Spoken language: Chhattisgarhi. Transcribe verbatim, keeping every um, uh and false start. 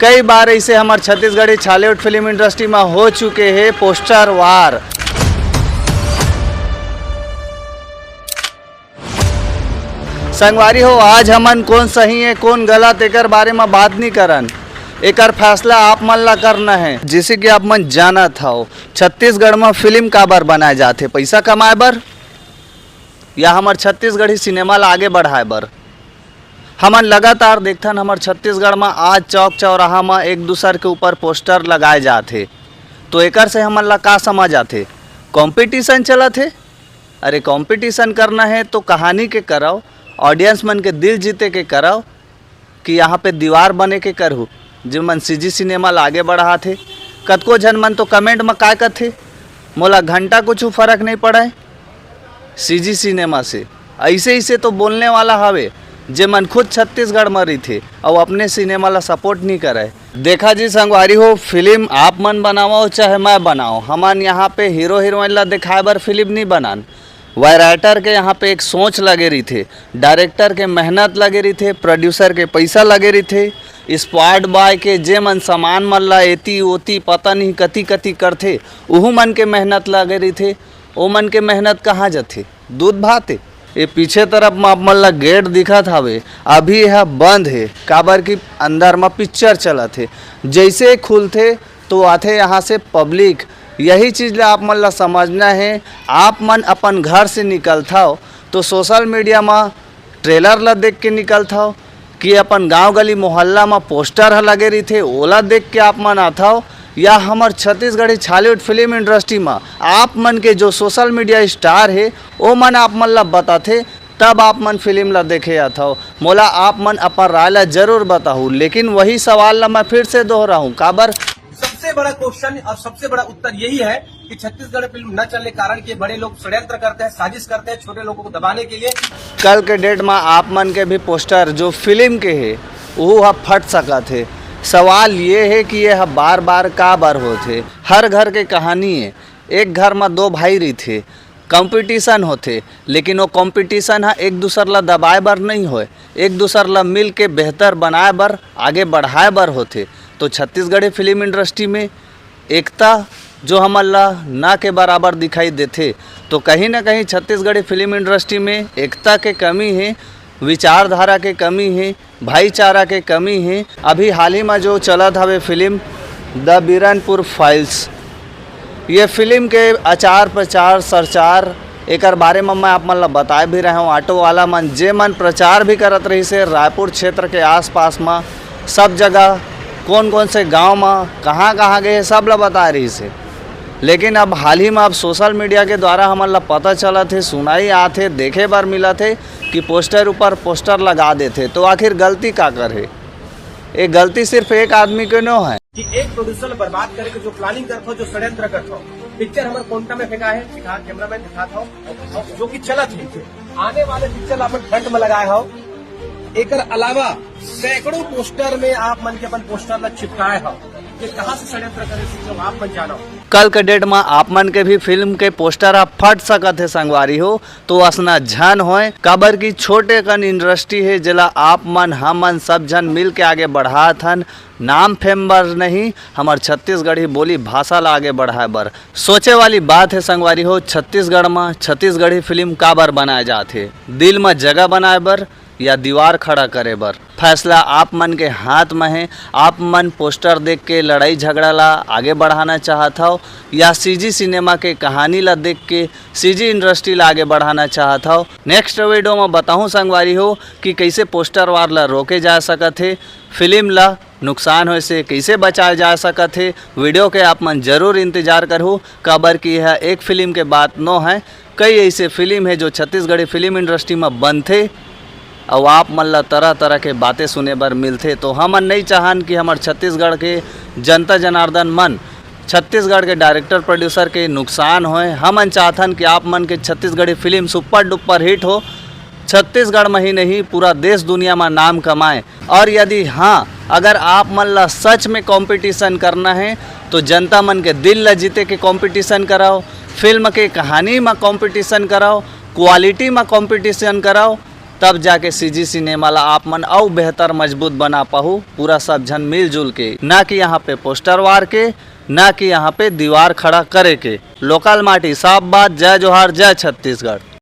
कई बार ऐसे हमर छत्तीसगढ़ी छालीवुड फिल्म इंडस्ट्री में हो चुके हे पोस्टर वार। संगवारी हो, आज हमन कोन सही है, कोन गलत, एकर बारे में बात नहीं करन। एकर फैसला आप मन ला करना है। जैसे कि आप मन जानत हव, छत्तीसगढ़ में फिल्म काबर बनाए जाथे? पैसा कमाए बर या हमर छत्तीसगढ़ी सिनेमा ला आगे बढ़ाए बर? हमन लगातार देखथन, हमर छत्तीसगढ़ में आज चौक चौराहा में एक दूसर के ऊपर पोस्टर लगाए जात हे। तो एकर से हमन ला का समझ आथे? कंपटीशन चलत हे। अरे, कंपटीशन करना है तो कहानी के करव, ऑडियंस मन के दिल जीते के करव, कि यहाँ पे दीवार बने के करहू, जे मन सीजी सिनेमा ला आगे बढ़ात हे। कतको झन मन तो कमेंट में काय कथे, "मोला घंटा कुछ फर्क नहीं पड़े सीजी सिनेमा से।" ऐसे ऐसे तो बोलने वाला हवे, जे मन खुद छत्तीसगढ़ में रहिथे अउ अपने सिनेमा ला सपोर्ट नहीं करे। देखा जी संगवारी हो, फिल्म आप मन बनावव चाहे मैं बनावव, हमन यहाँ पे हीरो हीरोइन ला दिखाए बर फिल्म नहीं बनान। राइटर के यहाँ पे एक सोच लगे रहिथे, डायरेक्टर के मेहनत लगे रहिथे, प्रोड्यूसर के पैसा लगे रहिथे, स्पॉट बॉय के जे मन सामान मन ला एती ओती पता नहीं कति कति करथे, उहू मन के मेहनत लगे रहिथे। ओ मन के मेहनत कहाँ जथे? दूध भात हे। ये पीछे तरफ म आप मन ला गेट दिखत हवे, अभी यह बंद हे, काबर कि अंदर म पिक्चर चलत हे। जैसे खुलथे तो आथे यहाँ से पब्लिक। यही चीज ला आप मन ला समझना है। आप मन अपन घर से निकलथव तो सोशल मीडिया मा ट्रेलर ला देख के निकलथव कि अपन गांव गली मोहल्ला मा पोस्टर ह लगे रहिथे, ओला देख के आप मन आथव, या हमर छत्तीसगढ़ी छालीवुड फिल्म इंडस्ट्री मा आप मन के जो सोशल मीडिया स्टार हे, ओ मन आप मन ला बताथे, तब आप मन फिल्म ला देखे आथव। मोला आप मन अपन राय ला जरूर बताहू, लेकिन वही सवाल ला मैं फिर से दोहराहूँ, काबर? सबसे बड़ा क्वेश्चन और सबसे बड़ा उत्तर यही है कि छत्तीसगढ़ फिल्म न चलने के कारण कि बड़े लोग षड्यंत्र करते हैं, साजिश करते हैं छोटे लोगों को दबाने के लिए। कल के डेट में आप मन के भी पोस्टर जो फिल्म के हे, वो ह फट सकत हे। सवाल ये है कि ये ह बार बार का बार होथे? हर घर के कहानी है, एक घर में दो भाई रहिथे, कंपटीशन होथे, लेकिन वो कंपटीशन ह एक दूसर ला दबाए बर नहीं होय, एक दूसर ला मिल के बेहतर बनाए बर, आगे बढ़ाए बर होथे। तो छत्तीसगढ़ी फिल्म इंडस्ट्री में एकता जो हमन ला ना के बराबर दिखाई देथे, तो कहीं ना कहीं छत्तीसगढ़ी फिल्म इंडस्ट्री में एकता के कमी हे, विचारधारा के कमी हे, भाईचारा के कमी हे। अभी हाल ही में जो चलत हवे फिल्म द बीरनपुर फाइल्स, ये फिल्म के आचार प्रचार सरचार एकर बारे में मैं आप मन ला बताए भी रहे हूँ। ऑटो वाला मन जे मन प्रचार भी करत रहिस हे रायपुर क्षेत्र के आसपास में, सब जगह कौन कौन से गांव में कहाँ कहाँ गए हे, सब ला बताए रहिस हे। लेकिन अब हाल ही में अब सोशल मीडिया के द्वारा हमन ला पता चलत हे, सुनाई आत हे, देखे बर मिलत हे कि पोस्टर ऊपर पोस्टर लगा देथे। तो आखिर गलती काकर हे? ये गलती सिर्फ एक आदमी के नो है। कि एक प्रोड्यूसर बर्बाद करे के जो प्लानिंग करत हो, जो षड्यंत्र करत हो, पिक्चर हमर कोंटा में फेंका है, दिखा, कैमरामैन दिखात हो, जो कि चलत है, आने वाले पिक्चर ला अपन फ्रंट में लगाए हो। एकर अलावा सैकड़ों पोस्टर में आप मन के अपन पोस्टर ला चिपकाए हो, ये कहाँ से षड्यंत्र करे से जो आप मन जानो। कल के डेट में आप मन के भी फिल्म के पोस्टर ह फट सकत हे संगवारी हो, तो असना झन होय, काबर कि छोटे कन इंडस्ट्री हे, जेला आप मन, हमन सब झन मिल के आगे बढ़ात हन। नाम फेम बर नहीं, हमर छत्तीसगढ़ी बोली भाषा ला आगे बढ़ाए बर। सोचे वाली बात हे संगवारी हो, छत्तीसगढ़ म छत्तीसगढ़ी फिल्म काबर बनाए जात हे? दिल म जगह बनाए बर या दीवार खड़ा करे बर? फैसला आप मन के हाथ म हे। आप मन पोस्टर देख के लड़ाई झगड़ा ला आगे बढ़ाना चाहत हव या सीजी सिनेमा के कहानी ला देख के सीजी इंडस्ट्री ला आगे बढ़ाना चाहत हव? नेक्स्ट वीडियो म बताहूँ संगवारी हो कि कइसे पोस्टर वार ला रोके जा सकत हे, फिल्म ला नुकसान होए से कइसे बचाए जा सकत हे। वीडियो के आप मन जरूर इंतजार करहू, काबर कि यह एक फिल्म के बात नो है, कई ऐसे फिल्म हे जो छत्तीसगढ़ी फिल्म इंडस्ट्री म बनथे अउ आप मन ला तरह तरह के बातें सुने बर मिलथे। तो हमन नइ चाहन कि हमर छत्तीसगढ़ के जनता जनार्दन मन, छत्तीसगढ़ के डायरेक्टर प्रोड्यूसर के नुकसान होए। हमन चाहथन कि आप मन के Chhattisgarhi film super duper hit हो, छत्तीसगढ़ म ही नहीं, पूरा देश दुनिया म नाम कमाए। और यदि हाँ, अगर आप मन ला सच में कंपटीशन करना है, तो जनता मन के दिल ला जीते के कंपटीशन कराओ, फिल्म के कहानी म कंपटीशन कराओ, क्वालिटी म कंपटीशन कराओ, तब जाके सीजी सिनेमा ला आप मन अउ बेहतर मजबूत बना पाहू, पूरा सब झन मिलजुल के, ना कि यहाँ पे पोस्टर वार के, ना कि यहाँ पे दीवार खड़ा करे के। लोकल माटी साफ बात। जय जोहार, जय छत्तीसगढ़।